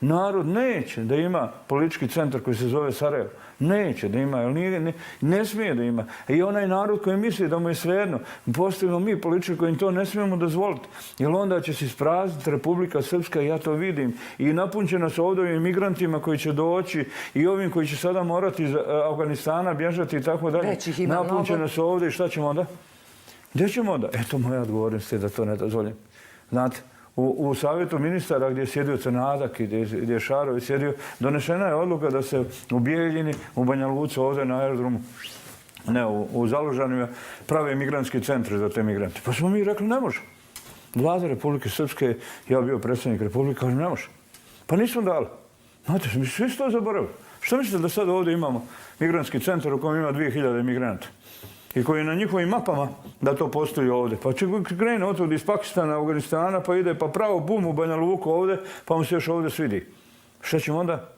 Narod neće da ima politički centar koji se zove Sarajevo. Neće da ima, jer ne smije da ima. I onaj narod koji misli da mu je svejedno, postavimo mi politički koji to ne smijemo dozvoliti. Jer onda će se isprazniti Republika Srpska, ja to vidim. I napunčena se ovdje imigrantima koji će doći i ovim koji će sada morati iz Afganistana bježati i tako dalje. Napunčena se ovdje i šta ćemo onda? Gdje ćemo onda? Eto moja odgovornost je da to ne dozvolim. Znate, u savjetu ministara gdje je sjedio Crnadak i gdje je Šarović sjedio, donešena je odluka da se u Bijeljini, u Banja Luci, ovdje na aerodromu, ne, u Zalužanima, prave migrantski centri za te migrante. Pa smo mi rekli ne može. Vlada Republike Srpske, ja bio predsjednik Republike, kaže ne može. Pa nismo dali. Znate, mi svi su to zaboravili. Što mislite da sad ovdje imamo migrantski centar u kojem ima 2000 migranta? I koji je na njihovim mapama da to postoji ovdje. Pa će krene od iz Pakistana, Afganistana, pa ide pa pravo bum u Banja Luku ovdje, pa mu se još ovdje svidi. Šta ćemo onda?